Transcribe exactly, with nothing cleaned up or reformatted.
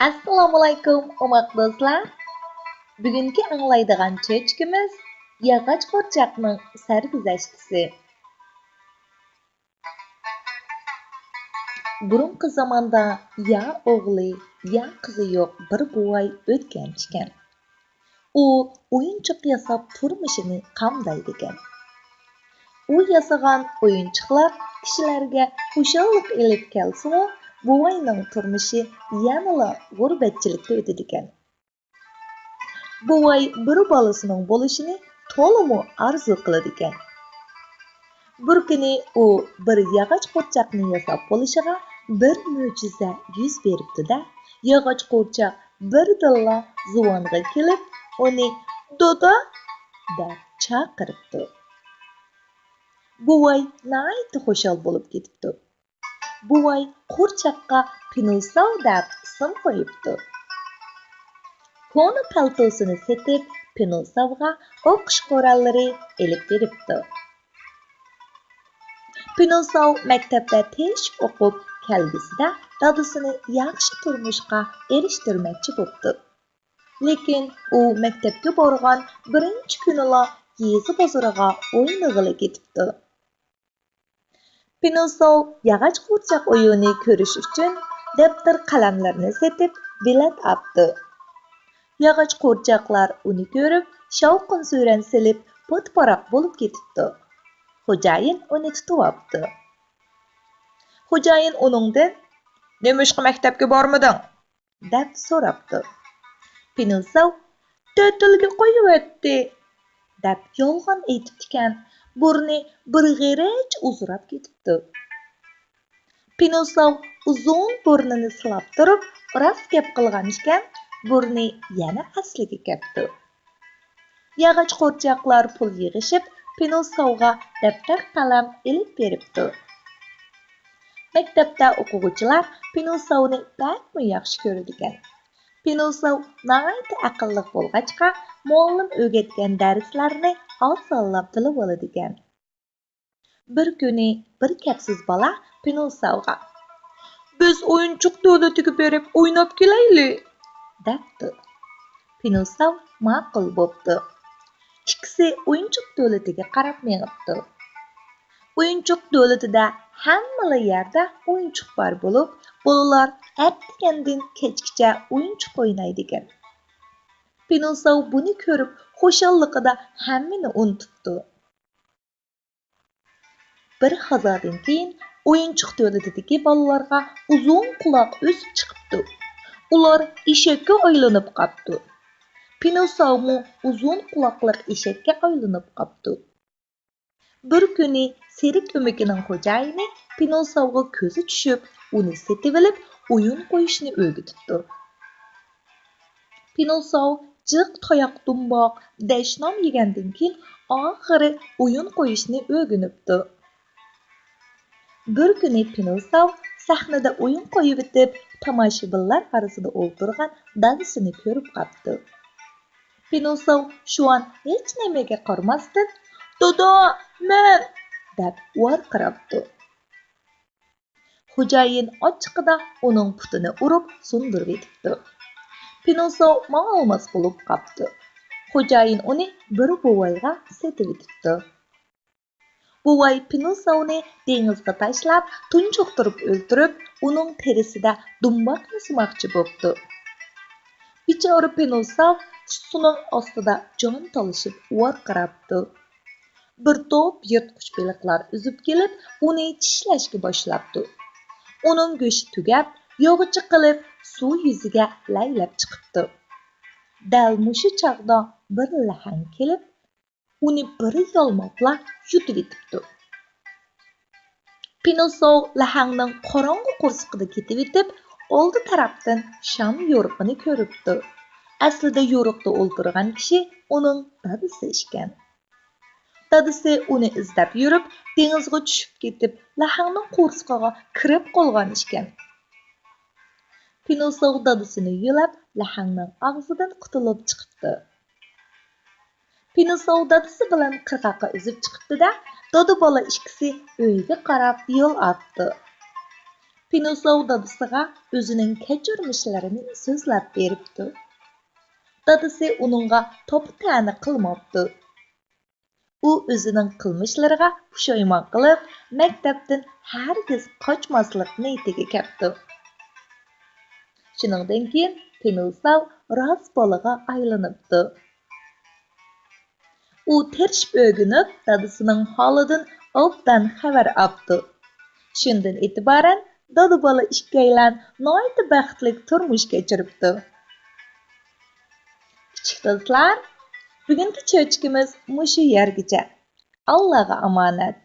ئەسسالامۇئەلەيكۇم، ئوماق دوستلار. بۈگۈنكى ئاڭلايدىغان چۆچىكىمىز ياغاچ قورچاقنىڭ سەرگۈزەشتىسى. بۇرۇنقى زاماندا يا ئوغلى، يا قىزى يوق بىر بوۋاي ئۆتكەن ئىكەن. ئۇ ئويۇنچۇق ياساپ تۇرمۇشىنى قامدايدىكەن. ئۇ ياسىغان ئويۇنچۇقلار كىشىلەرگە خۇشاللىق ئېلىپ كەلسىمۇ، بوۋاينىڭ تۇرمۇشى يەنىلا غۇربەتچىلىكتە ئۆتىدىكەن. بوۋاي بىر بالىسىنىڭ بولۇشىنى تولىمۇ ئارزۇ قىلىدىكەن. بىر كۈنى ئۇ بىر ياغاچ قورچاقنى ياساپ بولۇشىغا بىر مۆجىزە يۈز بېرىپتۇ-دە، ياغاچ قورچاق بىردىنلا زۇۋانغا كېلىپ، ئۇنى «دادا» دەپ چاقىرىپتۇ. بوۋاي ناھايىتى خۇشال بولۇپ كېتىپتۇ. بوۋاي قورچاققا پىنۇساۋ دەپ ئىسىم قويۇپتۇ. كونا پەلتوسىنى سېتىپ، پىنۇساۋغا ئوقۇش قوراللىرى ئېلىپ بېرىپتۇ. پىنۇساۋ مەكتەپتە تىرىشىپ ئوقۇپ كەلگۈسىدە دادىسىنى ياخشى تۇرمۇشقا ئېرىشتۈرمەكچى بوپتۇ. لېكىن ئۇ مەكتەپكە بارغان بىرىنچى كۈنىلا يېزا بازىرىغا ئوينىغىلى كېتىپتۇ. پىنۇساۋ ياغاچ قورچاق ئويۇنى كۆرۈش ئۈچۈن دەپتەر قەلەملەرنى سېتىپ بېلەت ئاپتۇ. ياغاچ قورچاقلار ئۇنى كۆرۈپ شاۋقۇن سۈرەن سېلىپ پات-پاراق بولۇپ كېتىپتۇ. خوجايىن ئۇنى تۇتۇۋاپتۇ. خوجايىن ئۇنىڭدىن: «نېمىشقا مەكتەپكە بارمىدىڭ؟» دەپ سوراپتۇ. پىنۇساۋ: «تەتىلگە قويۇۋەتتى» دەپ يالغان ئېيتىپتىكەن. بۇرنى بىر غېرىچ ئۇزىراپ كېتىپتۇ. پىنۇساۋ ئۇزۇن بۇرنىنى سىلاپ تۇرۇپ راست گەپ قىلغان ئىكەن، بۇرنى يەنە ئەسلىگە كەپتۇ. ياغاچ قورچاقلار پۇل يىغىشىپ، پىنۇساۋغا دەپتەر قەلەم ئېلىپ بېرىپتۇ. مەكتەپتە ئوقۇغۇچىلار پىنۇساۋنى بەكمۇ ياخشى كۆرىدىكەن. پىنۇساۋ ناھايىتى ئەقىللىق بولغاچقا، مۇئەللىم ئۆگەتكەن دەرسلەرنى ئاسانلا بىلىۋالىدىكەن. بىر كۈنى بىر كەپسىز بالا پىنۇساۋغا: «بىز ئويۇنچۇق دۆلىتىگە بېرىپ ئويناپ كېلەيلى» دەپتۇ. پىنۇساۋ ماقۇل بوپتۇ. ئىككىسى ئويۇنچۇق دۆلىتىگە قاراپ مېڭىپتۇ. ئويۇنچۇق دۆلىتىدە ھەممىلا يەردە ئويۇنچۇق بار بولۇپ، بالىلار ئەتىگەندىن كەچكىچە ئويۇنچۇق ئوينايدىكەن. پىنۇساۋ بۇنى كۆرۈپ خۇشاللىقىدا ھەممىنى ئۇنتۇپتۇ. بىر ھازادىن كېيىن ئويۇنچۇق دۆلىتىدىكى بالىلارغا ئۇزۇن قۇلاق ئۆسۈپ چىقىپتۇ. ئۇلار ئېشەككە ئايلىنىپ قاپتۇ. پىنۇساۋمۇ ئۇزۇن قۇلاقلىق ئېشەككە ئايلىنىپ قاپتۇ. بىر كۈنى سېرىك ئۆمىكىنىڭ خوجايىنى پىنۇساۋغا كۆزى چۈشۈپ، ئۇنى سېتىۋېلىپ ئويۇن قويۇشنى ئۆگىتىپتۇ. پىنۇساۋ جىق تاياق، دۇمباق، دەشنام يېگەندىن كېيىن، ئاخىرى ئويۇن قويۇشنى ئۆگىنىپتۇ. بىر كۈنى پىنۇساۋ سەھنىدە ئويۇن قويۇۋېتىپ، تاماشىبىنلار ئارىسىدا ئولتۇرغان دادىسىنى كۆرۈپ قاپتۇ. پىنۇساۋ شۇئان ھېچنېمىگە قارىماستىن، «دادا، مەن!» دەپ ۋارقىراپتۇ. خوجايىن ئاچچىقىدا ئۇنىڭ پۇتىنى ئۇرۇپ سۇندۇرۇۋېتىپتۇ. پىنۇساۋ ماڭالماس بولۇپ قاپتۇ. خوجايىن ئۇنى بىر بوۋايغا سېتىۋېتىپتۇ. بوۋاي پىنۇساۋنى دېڭىزغا تاشلاپ، تۇنجۇقتۇرۇپ ئۆلتۈرۈپ، ئۇنىڭ تېرىسىدە دۇمباق ياسىماقچى بوپتۇ. بىچارە پىنۇساۋ سۇنىڭ ئاستىدا جان تالىشىپ ۋارقىراپتۇ. بىر توپ يىرتقۇچ بېلىقلار ئۈزۈپ كېلىپ، ئۇنى چىشلەشكە باشلاپتۇ. ئۇنىڭ گۆشى تۈگەپ، ياغىچى قىلىپ، سۇ يۈزىگە لەيلەپ چىقىپتۇ. دەل مۇشۇ چاغدا بىر لەھەڭ كېلىپ، ئۇنى بىر يالماپلا يۇتۇۋېتىپتۇ. پىنۇساۋ لەھەڭنىڭ قاراڭغۇ قورسىقىدا كېتىۋېتىپ، ئالدى تەرەپتىن شام يورۇقىنى كۆرۈپتۇ. ئەسلىدە يورۇقتا ئولتۇرغان كىشى ئۇنىڭ دادىسى ئىكەن. دادىسى ئۇنى ئىزدەپ يۈرۈپ، دېڭىزغا چۈشۈپ كېتىپ، لەھەڭنىڭ قورسىقىغا كىرىپ قالغان ئىكەن. پىنۇساۋ دادىسىنى يۆلەپ، لەھەڭنىڭ ئاغزىدىن قۇتۇلۇپ چىقىپتۇ. پىنۇساۋ دادىسى بىلەن قىرغاققا ئۈزۈپ چىقىپتۇ-دە، دادا-بالا ئىككىسى ئۆيىگە قاراپ يول ئاپتۇ. پىنۇساۋ دادىسىغا ئۆزىنىڭ كەچۈرمىشلىرىنى سۆزلەپ بېرىپتۇ. دادىسى ئۇنىڭغا توپا-تەنە قىلماپتۇ. ئۇ ئۆزىنىڭ قىلمىشلىرىغا پۇشايمان قىلىپ، مەكتەپتىن ھەرگىز قاچماسلىق نىيىتىگە كەپتۇ. شۇنىڭدىن كېيىن پىنۇساۋ راست بالىغا ئايلىنىپتۇ. ئۇ تىرىشىپ ئۆگىنىپ، دادىسىنىڭ ھالىدىن ئوبدان خەۋەر ئاپتۇ. شۇندىن ئېتىبارەن دادا-بالا ئىككىيلەن ناھايىتى بەختلىك تۇرمۇش كەچۈرۈپتۇ. كىچىك دوستلار، بۈگۈنكى چۆچىكىمىز مۇشۇ يەرگىچە. ئاللاغا ئامانەت.